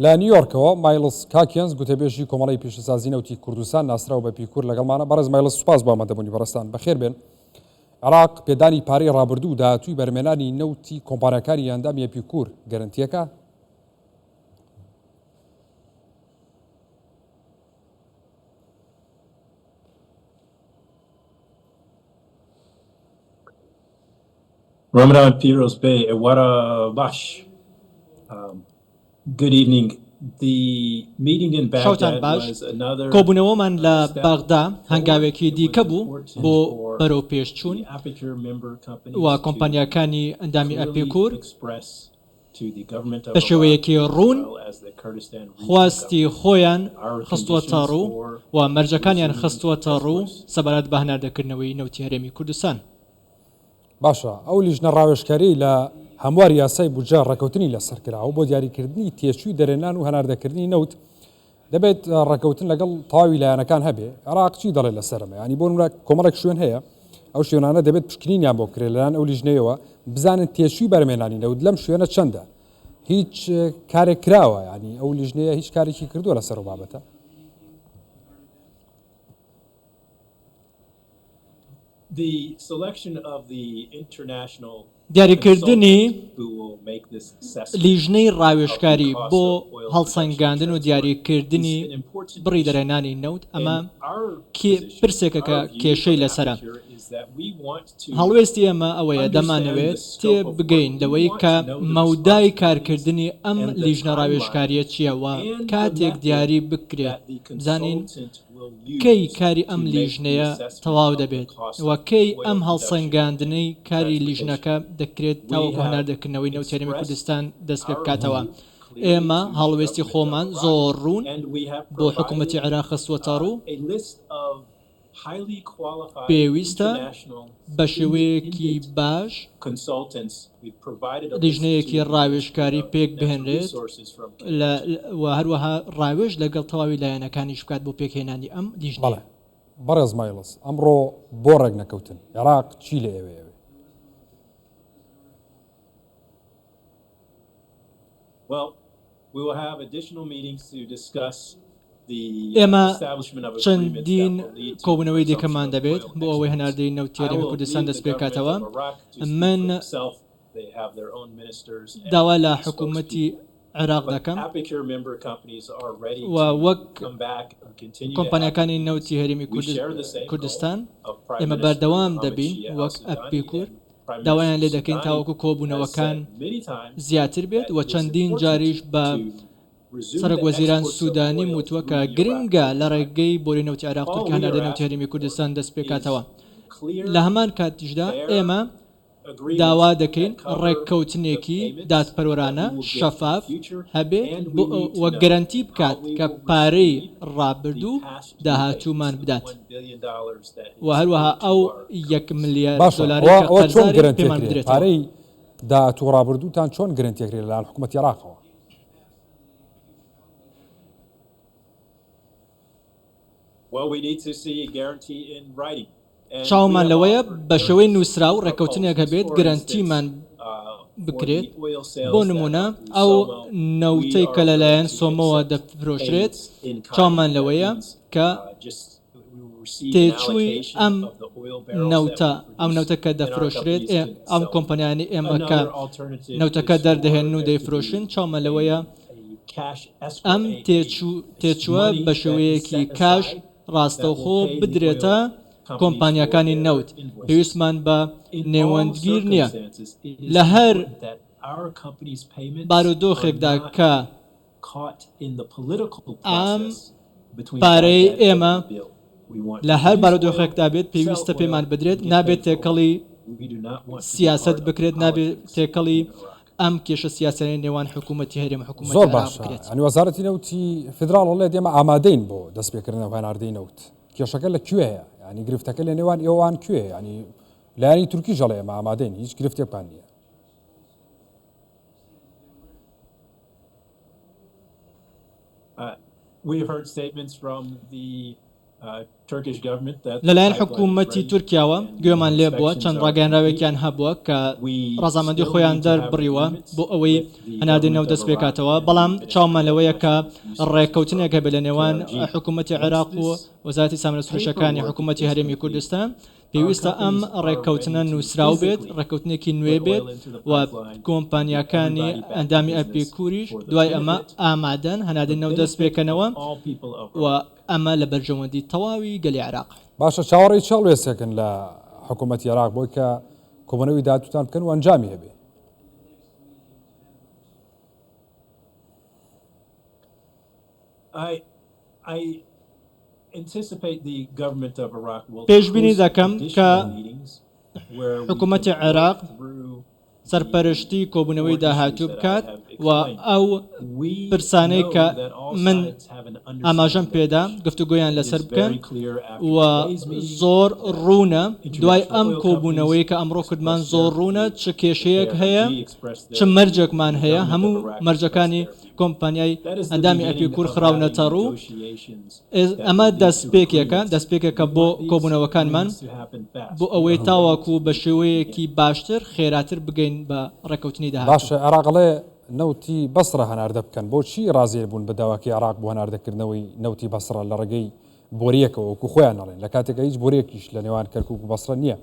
لە نیویۆرکەوە مایڵس کاکێنز گوتەبێژی کۆمەڵەی پیشەسازی نەوتی کوردستان ناسراو بە پیکور لەگەڵمانە. بەڕێز مایڵس سوپاس بۆ ئامادەبوونی بەڕێزتان. بەخێر بێن. عێراق پێدانی پارەی ڕابردوو و داهاتووی بەرهەمهێنانی نەوتی کۆمپانیاکانی ئەندامی ئەپیکور گەرەنتییەکە؟ Ramadan Piroz Bey, Ewara Bash. Good evening. The meeting in شەوتان Baghdad باش، was another کۆبوونەوەمان لە step بەغدا forward. هەنگاوێکی It was دیکە بوو important بۆ for بەرەوپێشچوون the APIKUR member و companies to کۆمپانیاکانی ئەندامی clearly ئەپیکور express to the government of بە Iraq شێوەیەکی as ڕوون well as the Kurdistan regional خواستی government خۆیان our خستووەتەڕوو conditions for و مەرجەکانیان resuming خستووەتەڕوو exports. سەبارەت بە هەناردەکردنەوەی نەوتی هەرێمی کوردستان. باشە ئەو لیژنە ڕاوێژکاریەی لە هەمواری یاسای بودجە ڕێکەوتنی لەسەر کراوە بۆ دیاریکردنی تێچووی دەرهێنان و هەناردەکردنی نەوت دەبێت ڕێکەوتن لەگەڵ تەواوی لایەنەکان هەبێ عێراق چی دەڵێت لەسەر ئەمە ینی بۆ نمونە کۆمەڵێک شوێن هەیە ئەو شوێنانە دەبێت پشکنینیان بۆ بکرێت لەلایەن ئەو لیژنەیەوە بزانن تێچووی بەرهەمهێنانی نەوت لەم شوێنە چەندە هیچ کارێک کراوە ینی ئەو لیژنەیە هیچ کارێکی کردووە لەسەر ئەو بابەتە؟ دیاریکردنی لیژنەی ڕاوێژکاری بۆ هەڵسەنگاندن و دیاریکردنی بڕی دەرهێنانی نەوت، ئەمە پرسێکە کە کێشەی لەسەرە. هەڵوێستی ئێمە ئەوەیە دەمانەوێت تێبگەین لەوەی کە مەودای کارکردنی ئەم لیژنە ڕاوێژکارییە چییە و کاتێک دیاری بکرێت بزانین کەی کاری ئەم لیژنەیە تەواو دەبێت و کەی ئەم هەڵسەنگاندنەی کاری لیژنەکە دەکرێت تاوەکو هەناردەکردنەوەی نەوتی هەرێمی کوردستان دەستپێبکاتەوە. ئێمە هەڵوێستی خۆمان زۆر ڕوون بۆ حکومەتی عێراق خستووەتەڕوو، پێویستە بە شێوەیەکی باش لیژنەیەکی ڕاوێژکاری پێکبهێنرێت و هەروەها ڕاوێژ لەگەڵ تەواوی لایەنەکانیش بکات بۆ پێکهێنانی ئەم لیژنەیە. بەڵێ بەڕێز مایڵس، ئەمڕۆ بۆ ڕێکنەکەوتن؟ عێراق چی لە ئێوە ئەوێ؟ ئێمە چەندین کۆبوونەوەی دیکەمان دەبێت بۆ ئەوەی هەناردەی نەوتی هەرێمی کوردستان دەستپێکاتەوە. من داوا لە حکوومەتی عێراق دەکەم و وەک کۆمپانیاکانی نەوتی هەرێمی کوردستان ئێمە بەردەوام دەبین وەک ئەپیکور داوایان لێ دەکەین تاوەکو کۆبوونەوەکان زیاتر بێت و چەندین جاریش بە سەرۆک وەزیران سوودانیم وتووە کە گرنگە لە ڕێگەی بۆری نەوتی عێراق تورکیا هەناردەی نەوتی هەرێمی کوردستان دەست پێکاتەوە. لە هەمان کاتیشدا ئێمە داوا دەکەین ڕێککەوتنێکی دادپەروەرانە، شەفاف، هەبێت و گەرەنتی بکات کە پارەی ڕابردوو داهاتوومان بدات و هەروەها ئەو یەک ملیار باشە دۆلارەی ئەوە کە ئەوە چۆن قەرزارین گرەنتی پێمان ئەکرێ بدرێتەوە. پارەی داهاتوو و ڕابردووتان چۆن گرەنتی ئەکرێ لەلایەن حکوومەتی عێراقەوە؟ چاومان لەوەیە بە شێوەی نووسراو ڕێککەوتنێک هەبێت گرەنتیمان بکرێت، بۆ نموونە ئەو نەوتەی کە لەلایەن سۆمۆوە دەفرۆشرێت، چاومان لەوەیە کە تێچووی ئەم نەوتە، ئەم نەوتە کە دەفرۆشرێت، ئەم کۆمپانیانەی ئێمە کە نەوتەکە دەردەهێنن و دەیفرۆشن، چاومان لەوەیە ئەم تێچووە بە شێوەیەکی کاش ڕاستەوخۆ بدرێتە کۆمپانیاکانی نەوت، پێویستمان بە نێوەندگیر نییە. لە هەر بارودۆخێکدا کە ئەم پارەیەی ئێمە لە هەر بارودۆخێکدا بێت پێویستە پێمان بدرێت، نابێت تێکەڵی سیاسەت بکرێت، نابێت تێکەڵی ئەم کێشە سیاسیانەی نێوان حکوومەتی هەرێم و حکوومەتی زۆر عێراق باشە بکرێت. یانی وەزارەتی نەوتی فیدراڵ ئەڵێت ئێمە ئامادەین بۆ دەستپێکردنەوە هەناردەی نەوت کێشەکە لە کوێ هەیە یانی گرفتەکە لە نێوان ئێوان کوێ یانی لایەنی تورکیش ئەڵێ ئێمە ئامادەین هیچ گرفتێکمان نییە. لەلایەن حکوومەتی تورکیاوە گوێمان لێ بووە چەند ڕاگەیەنراوێکیان هەبووە کە ڕەزامەندی خۆیان دەربڕیوە بۆ ئەوەی هەناردەی نەوت دەست پێکاتەوە، بەڵام چاومان لەوەیە کە ڕێککەوتنێک هەبێت لە نێوان حکوومەتی عێراق و وەزارەتی سامانە سروشتییەکانی حکوومەتی هەرێمی کوردستان. پێویستە ئەم ڕێککەوتنە نووسراو بێت، ڕێککەوتنێکی نوێ بێت و کۆمپانیاکانی ئەندامی ئەپیکوریش دوای ئەمە ئامادەن هەناردەی نەوت دەست پێکەنەوە و ئەمە لە بەرژەوەندی تەواوی گەلی عێراقە. باشە چاوەڕێی چ هەڵوێستێکن لە حکوومەتی عێراق بۆی کە کۆبوونەوەی داهاتووتان بکەن و ئەنجامی هەبێ؟ پێشبینی دەکەم کە حکوومەتی عێراق سەرپەرشتی کۆبوونەوەی داهاتوو بکات و ئەو پرسانەی کە من ئاماژەم پێدا گفتوگۆیان لەسەر بکەن و زۆر ڕوونە دوای ئەم کۆبوونەوەی کە ئەمڕۆ کردمان زۆر ڕوونە چ کێشەیەک هەیە چ مەرجێکمان هەیە هەموو مەرجەکانی کۆمپانیای ئەندامی ئەپیکور خراونەتەڕوو، ئەمە دەستپێکێکە، دەستپێکێکە بۆ کۆبوونەوەکانمان بۆ ئەوەی تاوەکو بە شێوەیەکی باشتر، خێراتر بگەین بە ڕێککەوتنی داهاتوو. باشە عێراق ئەڵێ نەوتی بەسڕە هەناردە بکەن، بۆچی ڕازی بوون بە داواکەی عێراق بۆ هەناردەکردنەوەی نەوتی بەسڕە لە ڕێگەی بۆرییەکەوە وەکو خۆیان ئەڵێن، لە کاتێکا هیچ بۆرییەکیش لە نێوان کەرکوک و بەسڕە نییە؟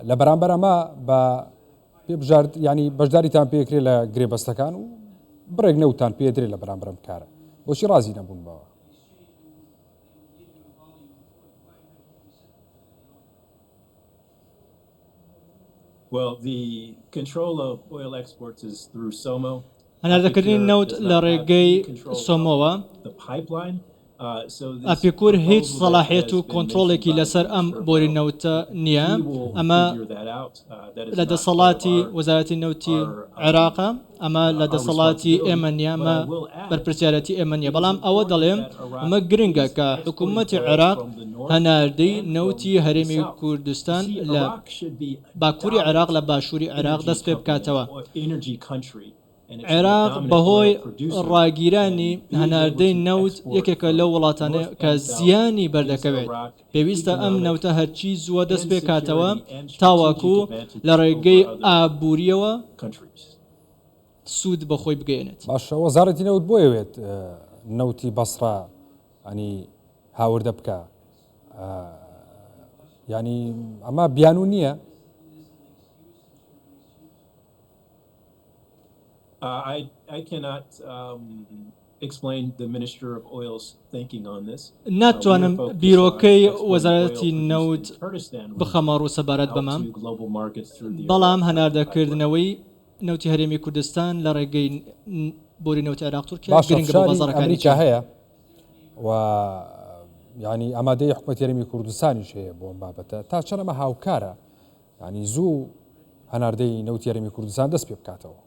لە بەرامبەر ئەمە بە پێ بژارد یانی بەشداریتان پێکرێ لە گرێبەستەکان و بڕێک نەوتان پێدرێ لە بەرامبەر ئەم کارە بۆچی ڕازی نەبوون بەوە؟ هەناردەکردنی نەوت لە ڕێگەی سۆمۆوە، ئەپیکور هیچ سەڵاحیەت و کۆنترۆڵێکی لەسەر ئەم بۆری نەوتە نییە، ئەمە لە دەسەڵاتی وەزارەتی نەوتی عێراقە، ئەمە لە دەسەڵاتی ئێمە نییە، ئەمە بەرپرسیارەتی ئێمە نییە، بەڵام ئەوە دەڵێم ئەمە گرنگە کە حکوومەتی عێراق هەناردەی نەوتی هەرێمی کوردستان لە باکووری عێراق لە باشووری عێراق دەست پێ بکاتەوە. عێراق بەهۆی ڕاگیرانی هەناردەی نەوت یەکێکە لەو وڵاتانەی کە زیانی بەردەکەوێت، پێویستە ئەم نەوتە هەرچی زووە دەست پێکاتەوە تاوەکو لە ڕێگەی ئابوورییەوە سوود بە خۆی بگەیەنێت. باشە وەزارەتی نەوت بۆ ئەوێت نەوتی بەسڕە ینی هاوردە بکا ینی ئەمە بیانوو نییە؟ ناتوانم بیرۆکەی وەزارەتی نەوت بخەمەڕوو سەبارەت بەمە، بەڵام هەناردەکردنەوەی نەوتی هەرێمی کوردستان لە ڕێگەی بۆری نەوتی عێراق تورکیا باشە گرنگە بۆ فشاری بازاڕەکانی ئەمریکا جیهان. هەیە و یعنی ئامادەی حکومەتی هەرێمی کوردستانیش هەیە بۆ ئەم بابەتە تا چەند ئەمە هاوکارە یعنی زوو هەناردەی نەوتی هەرێمی کوردستان دەست پێ بکاتەوە.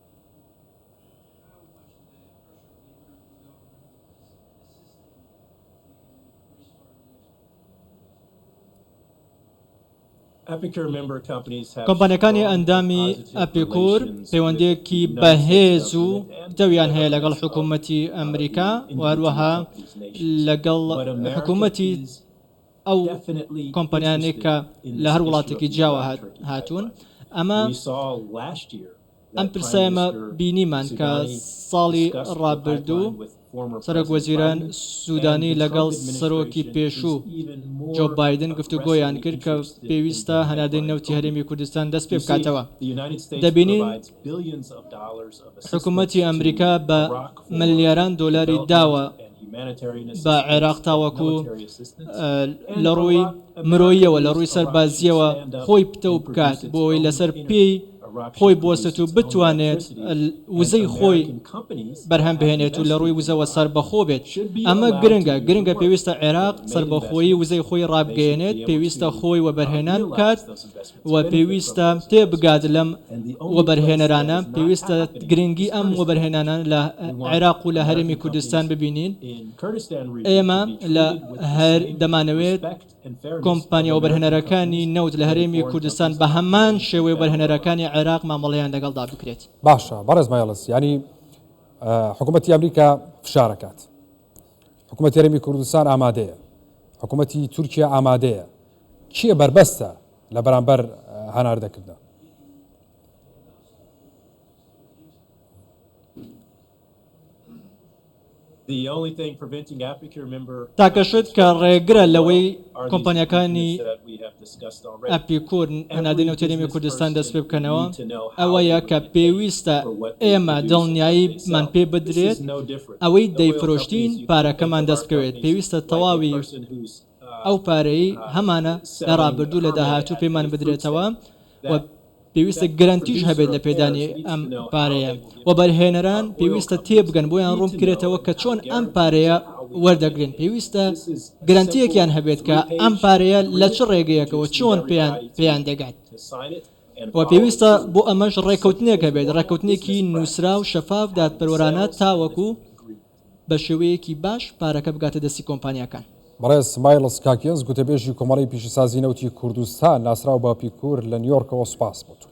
کۆمپانیاکانی ئەندامی ئەپیکور پەیوەندییەکی بەهێز و پتەویان هەیە لەگەڵ حکوومەتی ئەمریکا و هەروەها لەگەڵ حکوومەتی ئەو کۆمپانیانەی کە لە هەر وڵاتێکی جیاوە هاتوون. ئەمە ئەم پرسە ئێمە بینیمان کە ساڵی ڕابردوو سەرۆک وەزیران سودانی لەگەڵ سەرۆکی پێشوو جۆ بایدن گفتوگۆیان کرد کە پێویستە هەناردەی نەوتی هەرێمی کوردستان دەست پێ بکاتەوە. دەبینین حکوومەتی ئەمریکا بە ملیاران دۆلاری داوە بە عێراق تاوەکو لە ڕووی مرۆییەوە لە ڕووی سەربازییەوە خۆی پتەو بکات بۆ ئەوەی لەسەر پێی خۆی بوەستێت و بتوانێت وزەی خۆی بەرهەم بهێنێت و لە ڕووی وزەوە سەربەخۆ بێت. ئەمە گرنگە، گرنگە پێویستە عێراق سەربەخۆیی وزەی خۆی ڕابگەیەنێت، پێویستە خۆی وەبەرهێنان بکات و پێویستە تێبگات لەم وەبەرهێنەرانە، پێویستە گرنگی ئەم وەبەرهێنانە لە عێراق و لە هەرێمی کوردستان ببینین. ئێمە لە هەر دەمانەوێت کۆمپانیا وەبەرهێنەرەکانی نەوت لە هەرێمی کوردستان بە هەمان شێوەی وەبەرهێنەرەکانی عێراق مامەڵەیان لەگەڵدا بکرێت. باشە بەڕێز مایڵس یانی حکوومەتی ئەمریکا فشارەکات حکوومەتی هەرێمی کوردستان ئامادەیە. حکوومەتی تورکیا ئامادەیە. کێ بەربەستە لە بەرامبەر هەناردەکردنە؟ تاکە شت کە ڕێگرە لەوەی کۆمپانیاکانی ئەپیکور هەناردەی نەوتی هەرێمی کوردستان دەست پێ بکەنەوە ئەوەیە کە پێویستە ئێمە دڵنیاییمان پێ بدرێت ئەوەی دەیفرۆشتین پارەکەمان دەست بکەوێت پێویستە تەواوی ئەو پارەی هەمانە لە ڕابردوو لە داهاتوو پێمان بدرێتەوە و پێویستە گرەنتیش هەبێت لە پێدانی ئەم پارەیە. وەبەرهێنەران پێویستە تێبگەن بۆیان ڕوون بکرێتەوە کە چۆن ئەم پارەیە وەردەگرن، پێویستە گرەنتییەکیان هەبێت کە ئەم پارەیە لە چ ڕێگەیەکەوە چۆن پێیان پێیان دەگات. و پێویستە بۆ ئەمەش ڕێککەوتنێک هەبێت، ڕێککەوتنێکی نووسراو، شەفاف، دادپەروەرانە تاوەکو بە شێوەیەکی باش پارەکە بگاتە دەستی کۆمپانیاکان. بەڕێز مایڵس کاکینز گوتەبێژی کۆمەڵەی پیشەسازی نەوتی کوردستان ناسراو بە پیکور لە نیۆرکەوە سوپاس بۆ تۆ.